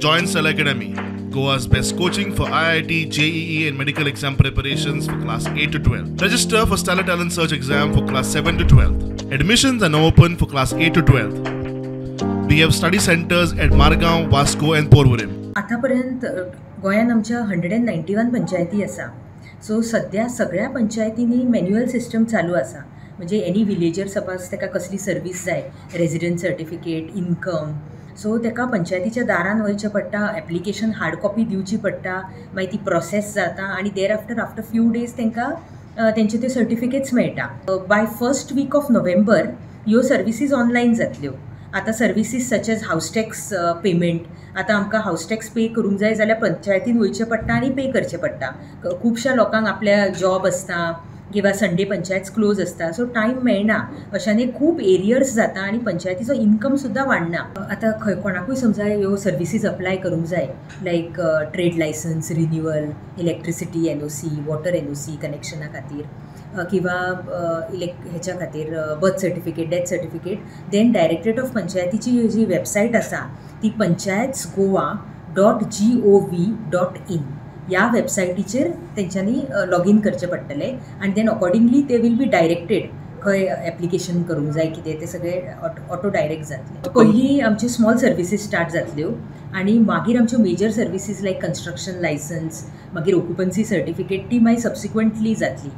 Join Stellar Academy, Goa's best coaching for IIT, JEE and medical exam preparations for class 8 to 12. Register for Stellar Talent Search exam for class 7 to 12. Admissions are now open for class 8 to 12. We have study centers at Margao, Vasco and Porvorim. आतापर्यंत गोंयान आमच्या 191 पंचायती आसा. So सद्या सगळ्या पंचायतींनी manual system चालू आसा. म्हणजे एनी विलेजर सपोज ताका कसली सर्वीस जाय, रेजिडंट सर्टिफिकेट, इन्कम, सो ताका पंचायतीच्या दारान वयचें पडटा, एप्लिकेशन हार्ड कॉपी दिवची पडटा, मागीर ती प्रोसेस जाता आनी there after after few days तांकां तेंचे त्यो सर्टिफिकेट्स मेळटा. By first week of November ह्यो सर्विसीज ऑनलायन जातल्यो. आतां services such as house tax payment, आतां आमकां हावस टॅक्स पे करूंक जाय जाल्यार पंचायतीन वयचें पडटा आनी पे करचें पडटा. खुबश्या लोकांक आपल्या जॉब आसता किंवा संडे पंचायत क्लोज आसता, सो टायम मेळना. अशांनी खूब एरियर्स जाता आनी पंचायतीचो इन्कम सुद्दां वाडना. आतां खंय कोणाकूय समजा ह्यो सर्विसीज अप्लाय करूंक जाय, like trade licence renewal, electricity NOC, water NOC कनेक्शना खातीर किंवा हेच्या खातीर birth certificate, death certificate, then directorate of पंचायतीची ji website आसा ती panchayats.goa.gov.in ह्या वेबसायटीचेर तेंच्यांनी लॉगीन करचें पडटलें आनी then accordingly ते will be directed खंय एप्लिकेशन करूंक जाय कितें तें सगळें ऑटो डायरेक्ट जातलें. पयलीं आमच्यो स्मॉल सर्विसीज स्टार्ट जातल्यो आनी मागीर आमच्यो major services like construction licence, मागीर ऑक्युपन्सी सर्टिफिकेट ती मागीर सबसिक्वंटली जातली.